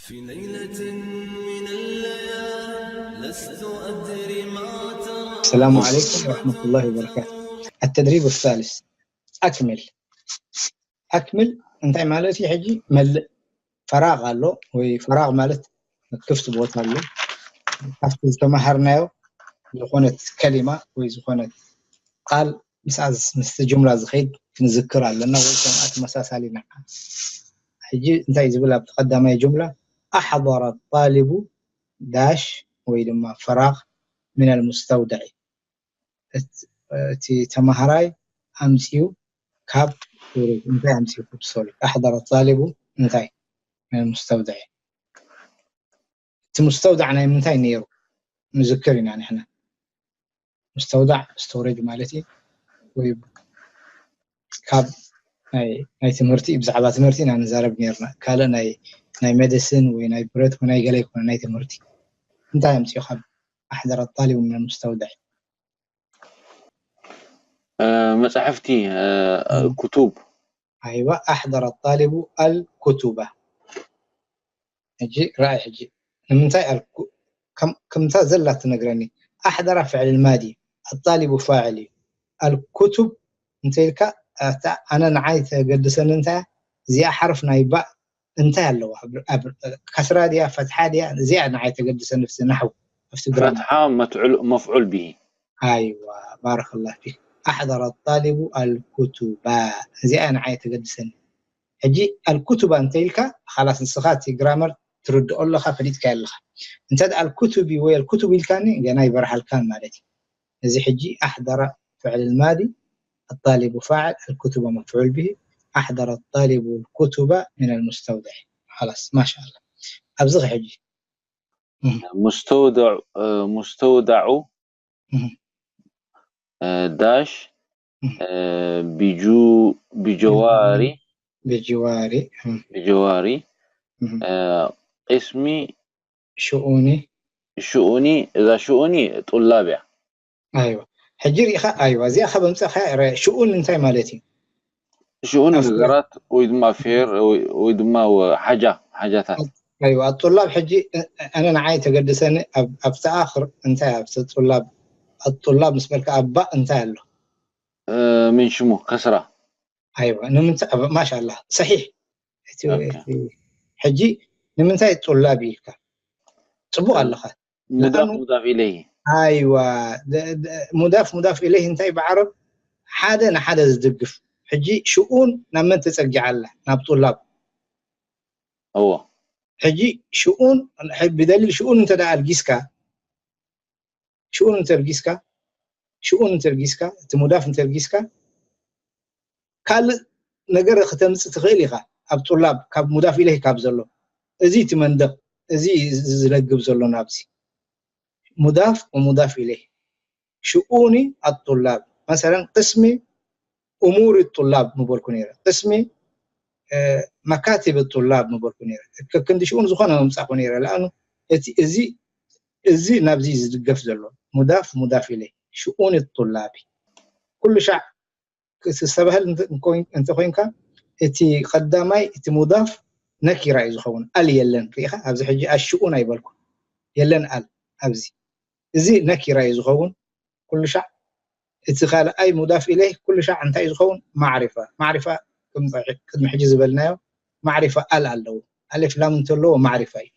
في ليلة من الليالي لست أدري ما ترى السلام عليكم ورحمة الله وبركاته. التدريب الثالث. أكمل. أكمل እንታይ ማለት እዩ? ሕጂ መልእ ፈራቕ ኣሎ ወይ ፈራቕ ማለት ክፍቲ ቦታ ኣሎ። ካብቲ ዝተማሃርናዮ ዝኾነት ከሊማ ወይ ዝኾነት ቃል ምስኣ ምስቲ ጅምላ ዝኸይድ ክንዝክር ኣለና ወይ ከምኣ ተመሳሳሊ ንዓ። ሕጂ እንታይ ዝብል ኣብቲ ቀዳማይ ጅምላ ኣሕضረ ጣሊቡ ዳሽ ወይ ድማ ፈራቕ ሚነል ሙስተውደዒ እቲ ተማሃራይ ኣምፅኡ ካብ ስቶሬጅ እንታይ ኣምፅኡ ካብ ስቶሬጅ ኣሕضረ ጣሊቡ እንታይ ሚነል ሙስተውደዒ እቲ ሙስተውዳዕ ናይ ምንታይ ነይሩ ንዝክር ኢና ንሕና ሙስተውዳዕ ስቶሬጅ ማለት እዩ ወይ ካብ ናይ ትምህርቲ ብዛዕባ ትምህርቲ ኢና ንዛረብ ነርና ካልእ ናይ ናይ ሜዲሲን ወይ ናይ ብረት ወይ ናይ ገለ ይኮነ ናይ ትምህርቲ እንታይ ኣምፅኡ ካብ ኣሕደረ ጣሊቡ ምን ሙስተውዳዕ መፅሕፍቲ ክቱብ ኣይዋ ኣሕደረ ጣሊቡ ኣልኩቱባ ሕጂ ራኣይ ሕጂ ንምንታይ ከምታ ዘላ ትነግረኒ ኣሕደራ ፍዕል ማዲ ኣጣሊቡ ፋዕል እዩ ኣልኩቱብ እንተኢልካ ኣነ ንዓይ ተገድሰኒ እንታይ እዚኣ ሓርፍ ናይ ባእ እንታይ ኣለዋ ከስራ ድያ ፈትሓ ድያ እዚኣ ንዓይ ተገድሰኒ ፍቲ ናሕው ኣብቲ ግራም ፈትሓ መፍዑል ብሂ ኣይዋ ባረከላ ፊክ ኣሕደረ ጣሊቡ ኣልኩቱባ እዚኣ ንዓይ ተገድሰኒ ሕጂ ኣልኩቱባ እንተ ኢልካ ካላስ ንስኻ እቲ ግራመር ትርድኦ ኣለኻ ፈሊጥካ ኣለኻ እንተ ኣልኩቱቢ ወይ ኣልኩቱብ ኢልካኒ ገና ይበርሃልካን ማለት እዩ እዚ ሕጂ ኣሕደረ ፍዕል ማዲ الطالب فاعل الكتب مفعول به أحضر الطالب الكتب من المستودع خلاص ما شاء الله ኣብዚ ሕጂ مستودع مستودع ዳሽ ብጀዋሪ ብጅዋሪ ብጀዋሪ ቅስሚ ሽኡኒ ሽኡኒ እዛ ሽኡኒ ጡላብ እያ ኣይዋ ሕጂ ሪኢኻ ኣይዋ እዚኣ ካብ ኣምፀእኻ ሽኡን እንታይ ማለት እዩ ሽኡን ነገራት ወይ ድማ ፌር ወይ ድማ ሓጃ ሓጃታት ኣይዋ ኣጡላብ ሕጂ ኣነ ንዓይ ተገድሰኒ ኣብቲ ኣኽር እንታይ ኣብቲ ጡላብ ኣጡላብ ምስ በልካ ኣብ ባእ እንታይ ኣሎ ምን ሽሙ ከስራ ኣይዋ ንምንታይ ማሻላ ሰሒሕ ሕጂ ንምንታይ ጡላብ ኢልካ ፅቡቅ ኣለኻ ሙዳፍ ሙዳፍ ኢለይ ኣይዋ ሙዳፍ ሙዳፍ ኢለይ እንታይ ብዓረብ ሓደ ንሓደ ዝድግፍ ሕጂ ሽኡን ናብ መን ተፀጊዓ ኣላ ናብ ጡላብ እዎ ሕጂ ሽኡን ብደሊል ሽኡን እንተ ኣልጊስካ ሽኡን እንተልጊስካ ሽኡን እንተልጊስካ እቲ ሙዳፍ እንተልጊስካ ካልእ ነገር ክተምፅእ ትኽእል ኢኻ ኣብ ጡላብ ካብ ሙዳፍ ኢለህ ካብ ዘሎ እዚ እቲ መንደቕ እዚ ዝለግብ ዘሎ ናብዚ ሙዳፍ ወሙዳፍ ኢለህ ሽኡኒ ኣጡላብ መሰለን ቅስሚ እሙር ጡላብ ምበልኩ ነይረ ቅስሚ መካቲብ ጡላብ ምበልኩ ነይረ ከክንዲ ሽኡን ዝኾነ መምፃእኩ ነይረ ለኣኑ እቲ እዚ እዚ ናብዚ ዝድገፍ ዘሎ ሙዳፍ ሙዳፍ ኢለይ ሽኡን ጡላቢ ኩሉ ሻዕ ክትስተባህል እንተኮይንካ እቲ ቀዳማይ እቲ ሙዳፍ ነኪራ እዩ ዝኸውን ኣል የለን ርኢኻ ኣብዚ ሕጂ ኣሽኡን ኣይበልኩ የለን ኣል ኣብዚ እዚ ነኪራ እዩ ዝኸውን ኩሉ ሻዕ እቲ ካልኣይ ሙዳፍ ኢለይ ኩሉ ሻዕ እንታይ እዩ ዝኸውን ማዕሪፋ ማዕሪፋ ቅድሚ ሕጂ ዝበልናዮ ማዕሪፋ ኣል ኣለዎ ኣሌፍ ላም እንተለዎ ማዕሪፋ እዩ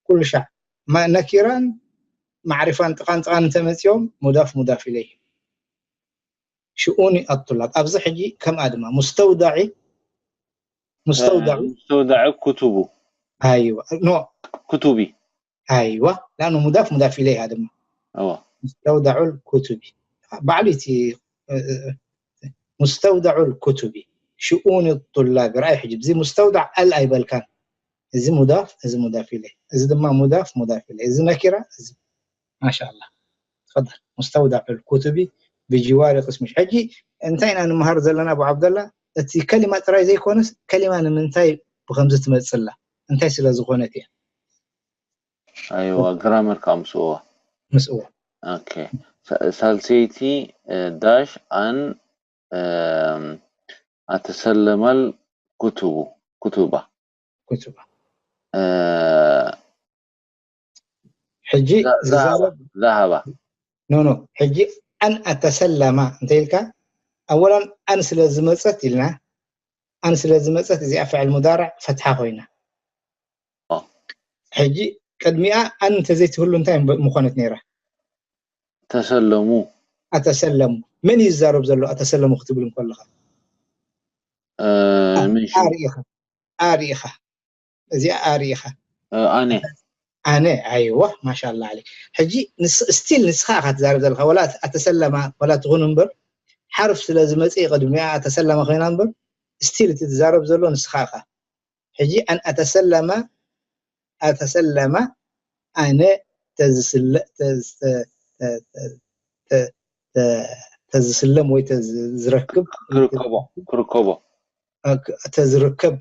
ኩሉ ሻዕ ነኪራን ማዕሪፋን ጥቓን ጥቓን እንተመፅኦም ሙዳፍ ሙዳፍ ኢለይ ሽኡኒ ኣጡላብ ኣብዚ ሕጂ ከምኣ ድማ ሙስተውዳዒ ሙስተውዳዑ ሙስተውዳዑ ኩቱቡ ኣይዋ ኖ ኩቱቢ ኣይዋ ላኑ ሙዳፍ ሙዳፍ ኢለይሃ ድማ እዋ ሙስተውዳዑ ኩቱቢ ባዕሉ እቲ ሙስተውዳዑ ኩቱቢ ሽኡን ጡላብ ርኣይ ሕጂ እዚ ሙስተውዳዕ ኣል ኣይበልካን እዚ ሙዳፍ እዚ ሙዳፍ ኢለ እዚ ድማ ሙዳፍ ሙዳፍ ኢለ እዚ ነኪራ እዚ ማሻላ ተፈضل ሙስተውዳዕ ኩቱቢ ብጅዋሪ ቅስሚ ሕጂ እንታይ ኢና ንምሃር ዘለና ኣቡ ዓብደላ እቲ ከሊማ ጥራይ ዘይኮነስ ከሊማ ንምንታይ ብከምዚ ትመፅላ እንታይ ስለ ዝኾነት እያ ኣይዋ ግራመር ከዓ ምስእዋ ምስእዋ ኦኬ ሳልሰይቲ ዳሽ ኣን ኣተሰለመል ኩቱቡ ኩቱባ ኩቱባ ሕጂ ዝዛረብ ذهب ኖ ኖ ሕጂ ኣን ኣተሰለማ እንተ ኢልካ ኣወላን ኣን ስለ ዝመፀት ኢልና ኣን ስለ ዝመፀት እዚኣ ፍዕል ሙዳርዕ ፈትሓ ኮይና ሕጂ ቅድሚኣ ኣን እንተዘይትህሉ እንታይ ምኾነት ነይራ ተሰለሙ ኣተሰለሙ መን እዩ ዝዛረብ ዘሎ ኣተሰለሙ ክትብል እንከለኻ ምን ሽም ኣርኢኻ ኣርኢኻ እዚኣ ኣርኢኻ ኣነ ኣነ ኣይዋ ማሻላ ዓለይ ሕጂ ስቲል ንስኻ ኢኻ ትዛረብ ዘለኻ ወላ ኣተሰለማ ወላ ትኹን እምበር ሓርፍ ስለ ዝመፅእ ቅድሚኣ ኣተሰለማ ኮይና እምበር ስቲል እቲ ትዛረብ ዘሎ ንስኻ ኢኻ ሕጂ ኣን ኣተሰለማ ኣተሰለማ ኣነ ተዝስለ ተዝስለም ወይ ተዝረክብ ክርከቦ ክርከቦ ተዝርከብ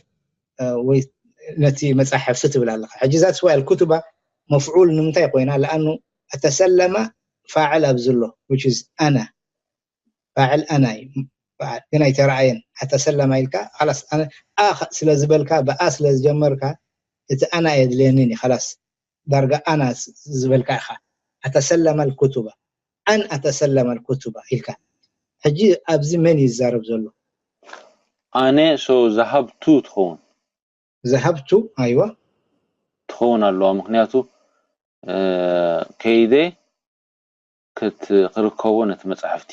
ወይ ነቲ መፃሕፍቲ ትብል ኣለካ ሕጂ ዛትስ ዋይ ኣልኩቱባ መፍዑል ንምንታይ ኮይና ለኣኑ ኣተሰለማ ፋዕል ኣብዚ ኣሎ ኣና ፋዕል ኣና እዩ ግን ኣይተረኣየን ኣተሰለማ ኢልካ ላስ ስለ ዝበልካ ብኣ ስለ ዝጀመርካ እቲ ኣና የድልየንን እዩ ላስ ዳርጋ ኣና ዝበልካ ኢኻ ኣተሰለማ ኣልኩቱባ ኣን ኣተሰለማ ኣልኩቱባ ኢልካ ሕጂ ኣብዚ መን እዩ ዝዛረብ ዘሎ ኣነ ሶ ዝሃብቱ ትኸውን ዝሃብቱ ኣይዋ ትኸውን ኣለዋ ምክንያቱ ከይደ ክርከቦ ነቲ መፅሓፍቲ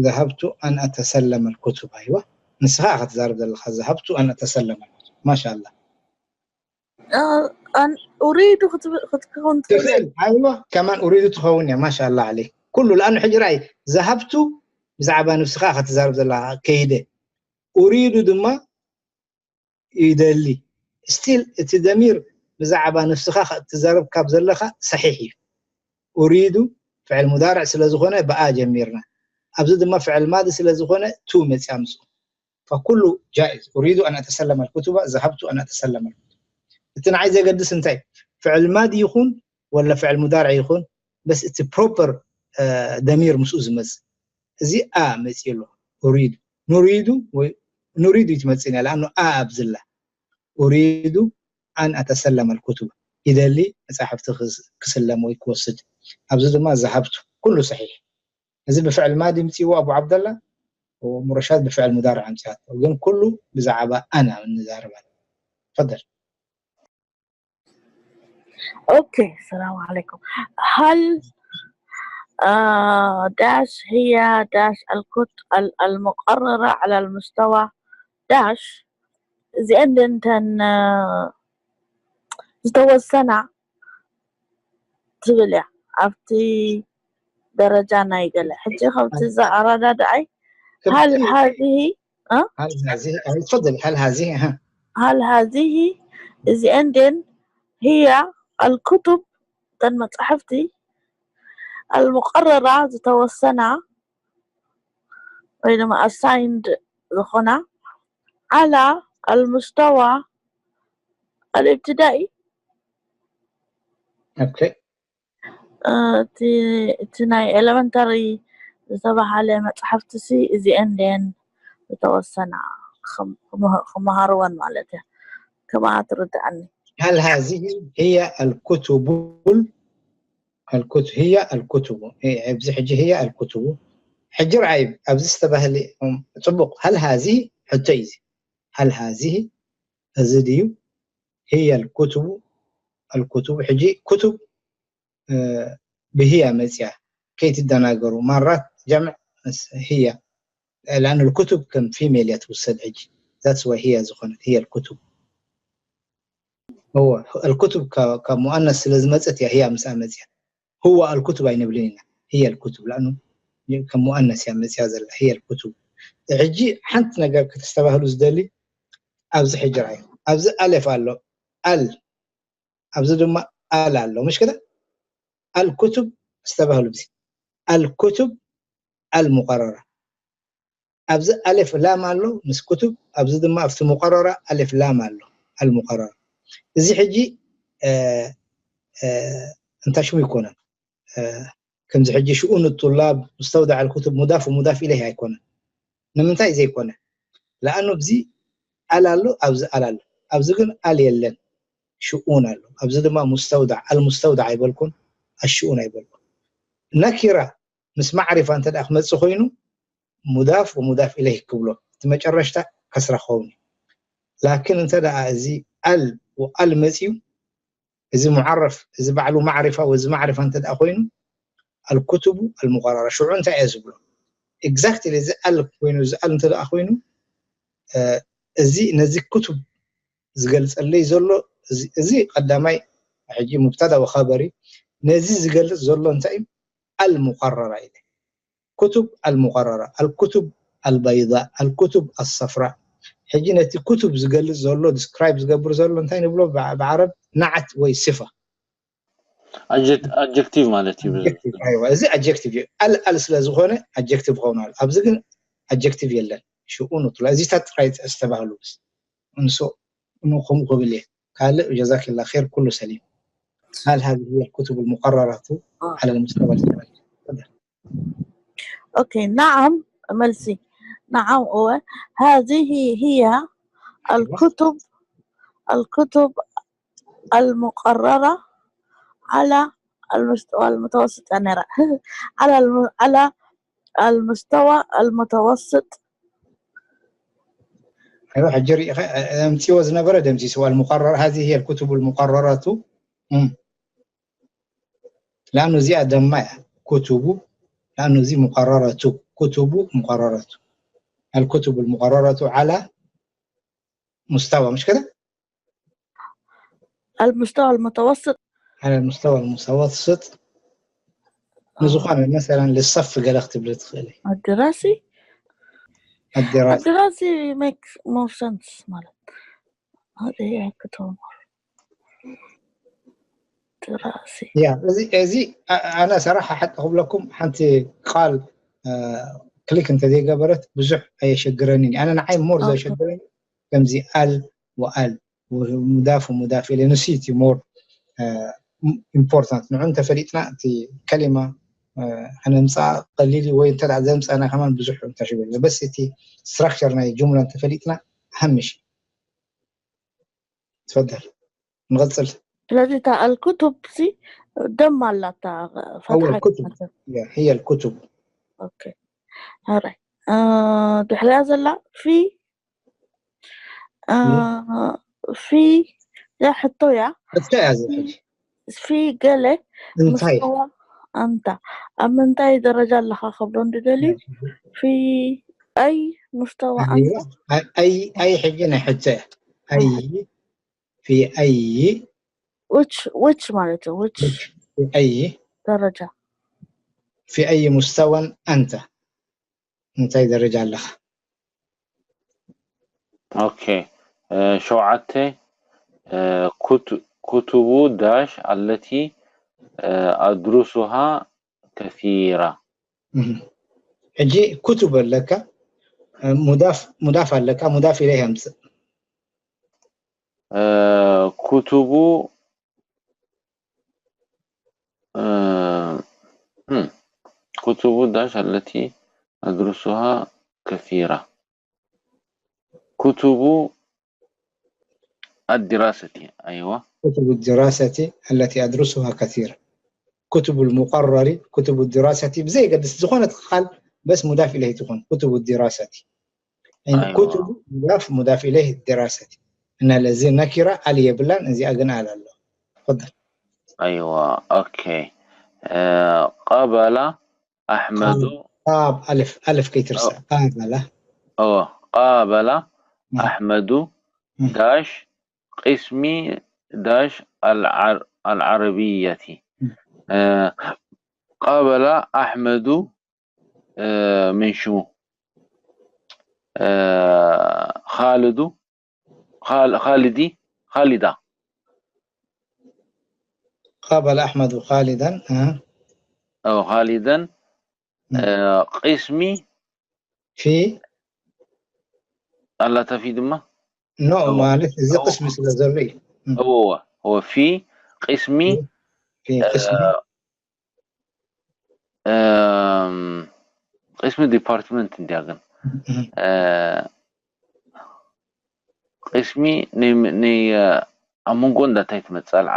ዝሃብቱ ኣን ኣተሰለመ ኣልኩቱብ ኣይዋ ንስኻ ክትዛረብ ዘለካ ዝሃብቱ ኣን ኣተሰለመ ኣልኩቱብ ማሻላ ኡሪዱ ክትከውን ትኽእል ኣይዋ ከማን ኡሪዱ ትኸውን እያ ማሻላ ዓለይ ኩሉ ለኣኑ ሕጂ ራይ ዝሃብቱ ብዛዕባ ንብስኻ ክትዛረብ ዘለካ ከይደ ኡሪዱ ድማ ይደሊ still እቲ ደሚር ብዛዕባ ንብስኻ ትዛረብ ካብ ዘለኻ ሰሒሕ እዩ ኡሪዱ ፍዕል ሙዳርዕ ስለ ዝኾነ ብኣ ጀሚርና ኣብዚ ድማ ፍዕል ማዲ ስለ ዝኾነ ቱ መፅያ ምፅኡ فكل جائز أريد أن أتسلم الكتب ذهبت أن أتسلم الكتب እቲ ንዓይ ዘገድስ እንታይ ፍዕል ማዲ ይኹን ወላ ፍዕል ሙዳርዕ ይኹን በስ እቲ ፕሮፐር ደሚር ምስኡ ዝመፅእ እዚ ኣ መፅኡ ኣሎ ኡሪዱ ኑሪዱ ወይ ኑሪዱ እዩ ትመፅእን እያ ለኣኑ ኣ ኣብዝላ ኡሪዱ ኣን ኣተሰለመ ኣልኩቱብ ይደሊ መፃሕፍቲ ክስለም ወይ ክወስድ ኣብዚ ድማ ዝሃብቱ ኩሉ ሰሒሕ እዚ ብፍዕል ማዲ ምፅእዎ ኣቡ ዓብደላ ሙረሻድ ብፍዕል ሙዳርዕ ኣምፅኣቶ ግን ኩሉ ብዛዕባ ኣና ንዛረብ ኣሎ ፈደል أوكي السلام عليكم هل آه داش هي داش الكت المقررة على المستوى داش እዚአን እንተን ዝተወሰና ትብል እያ ኣብቲ ደረጃ ናይ ገለ ሕጂ ከምቲ እዛ ኣረዳድኣይ هل هذه هل هذه تفضل هل هذه ها هل هذه እዚአን ደን هي الكتب እተን መፅሕፍቲ المقررة ዝተወሰና ወይ ድማ assigned ዝኾና على المستوى الابتدائي okay እቲ ናይ elementary ዝተባሃለ መፅሓፍቲ ሲ እዚአን ደን ዝተወሰና ክመሃርወን ማለት እያ ከምኣ ትርድኣኒ هل هذه هي الكتب الكتب هي الكتب ኣብዚ ሕጂ هي الكتب ሕጂ ርኣይ ኣብዚ ዝተባህለ ፅቡቅ هل هذه ሕቶ እዩ هل هذه እዚ ድዩ هي الكتب الكتب ሕጂ كتب ብህያ መፅያ ከይትደናገሩ ማራት ጀምዕ ህያ ለኣን ልኩቱብ ከም ፊሜል እያ ትውሰድ ሕጂ ዛትስ ዋይ ህያ ዝኾነት ህያ ልኩቱብ እወ ኣልኩቱብ ካብ ሙኣነስ ስለ ዝመፀት እያ ህያ ምስኣ መፅያ ህዋ ኣልኩቱብ ኣይንብልን ኢና ህያ ልኩቱብ ለኣኑ ከም ሙኣነስ እያ መፅያ ዘላ ህያ ልኩቱብ ሕጂ ሓንቲ ነገር ከተስተባህሉ ዝደሊ ኣብዚ ሕጂ ርኣዩ ኣብዚ ኣሌፍ ኣሎ ኣል ኣብዚ ድማ ኣል ኣሎ ምሽ ከደ ኣልኩቱብ ዝተባህሉ ብዚ ኣልኩቱብ ኣልሙቀረራ ኣብዚ ኣሌፍ ላም ኣሎ ምስ ኩቱብ ኣብዚ ድማ ኣብቲ ሙቀረራ ኣሌፍ ላም ኣሎ ኣልሙቀረራ እዚ ሕጂ እንታይ ሽሙ ይኮነን ከምዚ ሕጂ ሽኡን ጡላብ ሙስተውዳዕ ኣልኩቱብ ሙዳፍ ሙዳፍ ኢለህ ኣይኮነን ንምንታይ ዘይኮነ ለኣኑ ብዚ ኣል ኣሎ ኣብዚ ኣል ኣሎ ኣብዚ ግን ኣል የለን ሽኡን ኣሎ። ኣብዚ ድማ ሙስተውዳዕ ኣልሙስተውዳዕ ኣይበልኩን ኣሽኡን ኣይበልኩን። ነኪራ ምስ ማዕሪፋ እንተ ደኣ ክመጽእ ኮይኑ ሙዳፍ ወሙዳፍ ኢለይህ ክብሎ እቲ መጨረሽታ ከስራ ክኸውን እዩ። ላኪን እንተ ደኣ እዚ ኣል ወኣል መጽዩ እዚ ሙዓረፍ እዚ ባዕሉ ማዕሪፋ ወዚ ማዕሪፋ እንተ ደኣ ኮይኑ ኣልኩቱቡ ኣልሙቀረራ ሽዑ እንታይ እየ ዝብሎ? ኤግዛክትሊ እዚ ኣል ኮይኑ እዚ ኣል እንተ ደኣ ኮይኑ እዚ ነዚ ኩቱብ ዝገልጸለይ ዘሎ እዚ ቀዳማይ ሕጂ ሙብተዳ ወኸበሪ ነዚ ዝገልጽ ዘሎ እንታይ እዩ? ኣልሙቀረራ ኢለ ኩቱብ ኣልሙቀረራ ኣልኩቱብ ኣልበይዳ ኣልኩቱብ ኣሰፍራ። ሕጂ ነቲ ኩቱብ ዝገልጽ ዘሎ ዲስክራይብ ዝገብር ዘሎ እንታይ ንብሎ ብዓረብ ናዓት ወይ ስፋ ኣጀክቲቭ ማለት እዩ። እዚ ኣጀክቲቭ እዩ። ኣል ኣል ስለ ዝኾነ ኣጀክቲቭ ኸውን ኣሎ። ኣብዚ ግን ኣጀክቲቭ የለን። ሽኡ ንትሎ እዚታት ጥራይ ተስተባህሉ ብስ እንሶ ኑ ከምኡ ክብል እየ። ካልእ ጀዛኪላ ኸይር ኩሉ ሰሊም። هل هذه هي الكتب المقررة على المستوى الجبلي؟ ኦኬ ናዓም መልሲ ናዓም እወ هذه هي الكتب الكتب المقررة على المستوى المتوسط ነራ على على المستوى المتوسط ሕጂ ርኢኸ ኣምፅዎ ዝነበረ ደምሲስዋ المقررة هذه هي الكتب المقررة لأنه እዚኣ ደማ እያ ኩቱቡ لأنه እዚ مقررة ኩቱቡ مقررة الكتب المقررة على مستوى مش كده؟ المستوى المتوسط على المستوى المتوسط ንዝኾነ مثلا للصف ገለ ክትብሊ ትኽእሊ الدراسي الدراسي الدراسي makes more sense ማለት هذه هي كتب دراسي ያ እዚ እዚ ኣነ ሰራሕ ሓቂ ክብለኩም ሓንቲ ቃል ክሊክ እንተዘይገበረት ብዙሕ ኣየሸግረንን እዩ ኣነ ንዓይ ሞር ዘሸግረኒ ከምዚ ኣል ወኣል ሙዳፍ ሙዳፍ ኢለ ንሱ እቲ ሞር ኢምፖርታንት ንዑ እንተፈሊጥና እቲ ከሊማ ከነምፅኣ ቀሊል ወይ እንተ ዘምፀና ከማን ብዙሕ እንተሽበለ በስ እቲ ስትራክቸር ናይ ጅምላ እንተፈሊጥና ሃምሽ ትፈደል ንቐፅል ስለዚ እታ ኣልኩቱብ ሲ ደም ኣላታ هو الكتب هي الكتب ድሕሪያ ዘላ ፊ ፊ እዚኣ ሕቶ እያ እንታይ እያ ዝብል ፊ ገለ እንታይ مستوى ኣንታ ኣብ ምንታይ ደረጃ ኣለኻ ከብሎ እንድደልዩ في أي مستوى أنت ኣይ ኣይ ሕጂ ናይ ሕቶ እያ ኣይ في أي which which ማለት እዩ which في أي ደረጃ في أي مستوى أنت እንታይ ደረጃ ኣለኻ ኦኬ ሸውዓተ ኩቱቡ ዳሽ ኣለቲ ኣድሩሱሃ ከሲራ ሕጂ ኩቱብ ኣለካ ሙዳፍ ሙዳፍ ኣለካ ሙዳፍ ኢለ የምፅእ ኩቱቡ ኩቱቡ ዳሽ ኣለቲ ኣድሩሱሃ ከሲራ ኩቱቡ ኣድራሰቲ ኣይዋ كتب الدراسة التي أدرسها كثيرا كتب المقرر كتب الدراسة ብዘይ ገድስ ዝኾነት ቃል በስ ሙዳፍ ኢለይ ትኾን كتب الدراسة يعني كتب مضاف مضاف إليه الدراسة እና ለዚ ነኪራ ኣል የብላን እዚኣ ግን ኣል ኣሎ تفضل ኣይዋ ኦኬ ቀበላ ኣሕመዱ ቃብ ኣልፍ ኣልፍ ከይትርሳ ቃበላ ኦ ቃበላ ኣሕመዱ ዳሽ ቅስሚ ዳሽ ኣልዓረብየቲ ቃበላ ኣሕመዱ ምን ሽሙ ካልዱ ካልዲ ካልዳ قابل أحمد خالدا أو خالدا قسمي في ኣላታ ፊ ድማ ኖ ማለት እዚ ቅስሚ ስለ ዘሎ እዩ هو هو في قسمي في قسمي ቅስሚ ዲፓርትመንት እንዲያ ግን ቅስሚ ናይ ኣብ መንጎ እንዳታይ ትመጽእ ኣልዓ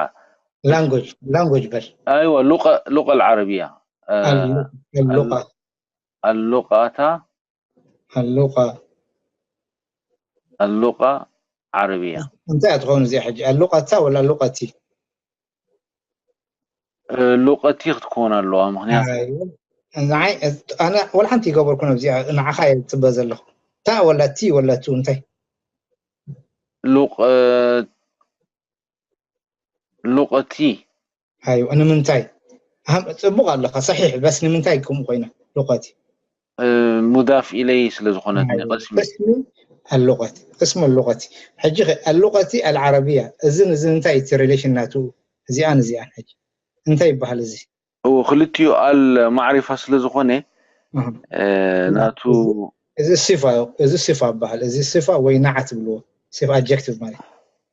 language language በል ኣይዋ ሉቀ ሉቀ العربية اللغة اللغة اللغة عربية እንታይ ትኾኑ እዚኣ ሕጂ ኣሉቃታ ወላ ኣሉቃቲ ሉቀቲ ክትኮን ኣለዋ ምክንያቱ ንዓይ ኣነ ወላ ሓንቲ ይገበርኩ ነብዚኣ ንዓኻ እየ ዝፅበ ዘለኹ ታ ወላ ቲ ወላ ቱ እንታይ ሉቀ ሉቀቲ ኣዩ ንምንታይ ጽቡቅ ኣለካ ሰሒሕ በስ ንምንታይ ከምኡ ኮይና ሉቀቲ ሙዳፍ ኢለይ ስለ ዝኾነት ቀስሚ ቅስሚ ኣሉቀቲ ቅስሚ ኣሉቀቲ ሕጂ ኣሉቀቲ ኣልዓረብያ እዝን እዚ እንታይ እቲ ሪሌሽን ናቱ እዚኣን እዚኣን ሕጂ እንታይ ይበሃል እዚ እዎ ክልቲኡ ኣል ማዕሪፋ ስለ ዝኾነ ናቱ እዚ ሲፋ እዚ ሲፋ ይበሃል እዚ ሲፋ ወይ ናዓ ትብልዎ ሲፋ ኣጀክቲቭ ማለት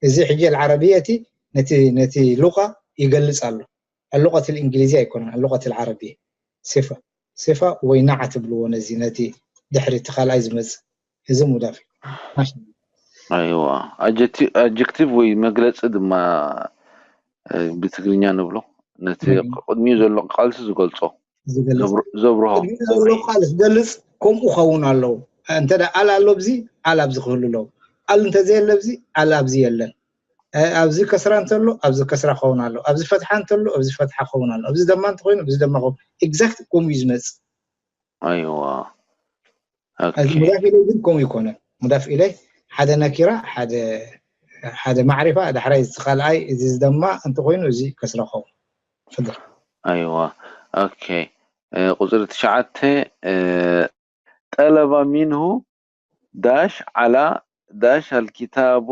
እዚ ሕጂ ኣልዓረብየቲ ነቲ ነቲ ሉቃ ይገልጽ ኣሎ ኣሉቀት ልእንግሊዝያ ኣይኮነን ኣሉቀት ልዓረብየ ሲፋ ሲፋ ወይ ናዓ ትብልዎ ነዚ ነቲ ድሕሪ እቲ ካልኣይ ዝመጽእ እዚ ሙዳፍ ኣይዋ ኣጀክቲቭ ወይ መግለፂ ድማ ብትግርኛ ንብሎ ነቲ ቅድሚኡ ዘሎ ቃልሲ ዝገልፆ ዘብርሆ ዘሎ ቃል ዝገልፅ ከምኡ ኸውን ኣለዉ እንተ ኣል ኣሎ ብዚ ኣል ኣብዚ ክህሉ ኣለዉ ኣል እንተዘየለ ብዚ ኣል ኣብዚ የለን ኣብዚ ከስራ እንተሎ ኣብዚ ከስራ ክኸውን ኣለዎ ኣብዚ ፈትሓ እንተሎ ኣብዚ ፈትሓ ክኸውን ኣለዎ ኣብዚ ደማ እንተኮይኑ ኣብዚ ደማ ክኸውን exact ከምኡ እዩ ዝመፅእ ኣይዋ ሙዳፍ ኢለይ ግን ከምኡ ይኮነን ሙዳፍ ኢለይ ሓደ ነኪራ ሓደ ሓደ ማዕሪፋ ዳሕራይ እዚ ካልኣይ እዚ ደማ እንተኮይኑ እዚ ከስራ ክኸውን ፍድር ኣይዋ ኦኬ ቁፅሪ ትሽዓተ ጠለባ ሚንሁ ዳሽ ዓላ ዳሽ ኣልኪታባ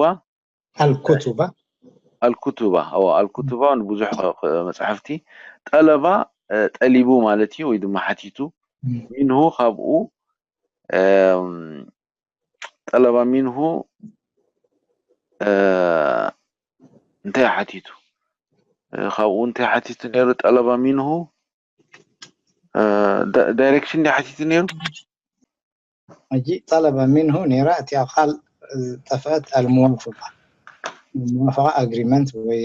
ኣልኩቱባ ኣልኩቱባ ኦ ኣልኩቱባ ብዙሕ መፅሓፍቲ ጠለባ ጠሊቡ ማለት እዩ ወይ ድማ ሓቲቱ ሚንሁ ካብኡ ጠለባ ሚንሁ እንታይ ሓቲቱ ካብኡ እንታይ ሓቲቱ ነይሩ ጠለባ ሚንሁ ዳይሬክሽን ዲ ሓቲቱ ነይሩ ሕጂ ጠለበ ሚንሁ ነይራ እቲ ኣብ ኻል ዝጠፍአት ኣልሙዋፈቃ ሙዋፈቃ ኣግሪመንት ወይ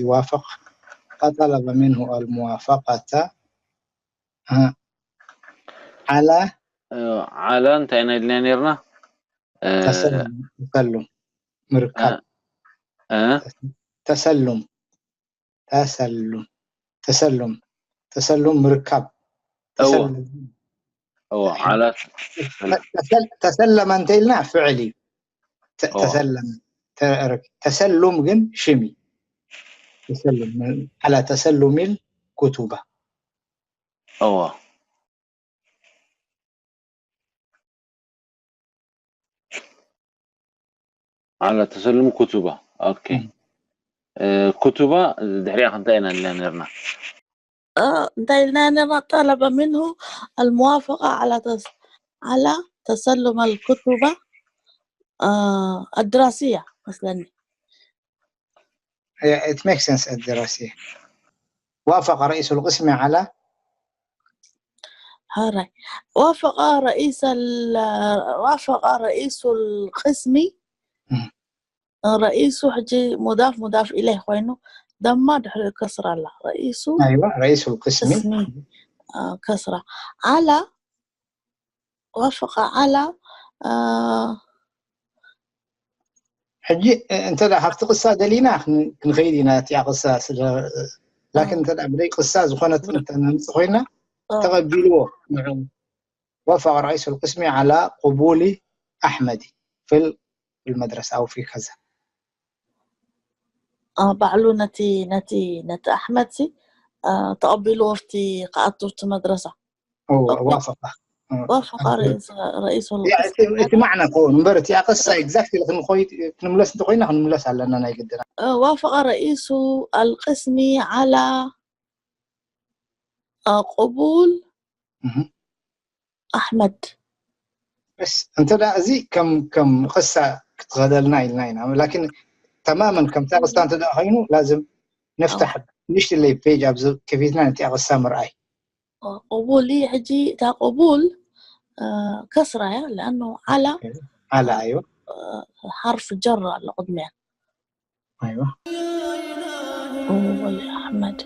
ይዋፈቅ ጠለበ ሚንሁ ኣልሙዋፈቃተ ዓላ ዓላ እንታይ ኢና ኢልና ነርና ተሰሉም ምርካብ ተሰሉም ተሰሉም ተሰሉም ተሰሉም ምርካብ እዎ ዓላት ተሰለመ እንተ ኢልና ፍዕል እዩ ተሰለመ ተሰሉም ግን ሽም እዩ ተሰሉም ዓላ ተሰሉም ኢል ኩቱባ እዎ ዓላ ተሰሉም ኩቱባ ኦኬ ኩቱባ ድሕሪኣ ክንታይ ኢና ኢልና ነርና እንታይ ኢልና ነርና ጠለበ ምንሁ ኣልሙዋፈቃ ዓላ ተሰሉም ኣልኩቱባ ኣድራስያ መስለኒ it makes sense الدراسية وافق رئيس القسم على هاراي وافق رئيس ال... وافق رئيس القسم رئيس ሕጂ مضاف مضاف إليه ኮይኑ ደማ ድሕሪኡ ከስራ ኣላ رئيس أيوة رئيس القسم قسم ከስራ على وافق على ሕጂ እንተ ካብቲ ቅሳ ደሊና ክንኸይድ ኢና እቲኣ ቅሳ ስለ ላኪን እንተ ብዘይ ቅሳ ዝኾነት እንተ ነምፅ ኮይና ተቐቢልዎ ንዑ وافق رئيس القسم على قبول أحمد في المدرسة أو في كذا ባዕሉ ነቲ ነቲ ነቲ ኣሕመድ ሲ ተቐቢልዎ ኣብቲ ክኣቱ ኣብቲ መድረሳ وافق وافق رئيس رئيس እቲ ማዕና ክኸውን እምበር እቲ ኣቀሳ exactly ክንኾይ ክንምለስ እንተኮይና ክንምለስ ኣለና ናይ ግድና وافق رئيس القسم على قبول ኣሕመድ بس እንተ እዚ ከም ከም ቅሳ ክትኸደልና ኢልና ኢና ላኪን ተማመን ከምታ ቅሳ እንተ ኮይኑ ላዝም ንፍታሕ ንሽትለይ ፔጅ ኣብዚ ከፊትና ነቲ ቅሳ ምርኣይ قبول ሕጂ እታ قبول ከስራ እያ لأنه على على أيوة حرف جر ኣሎ ቅድሚያ ኣይዋ ወላ ኣሕመድ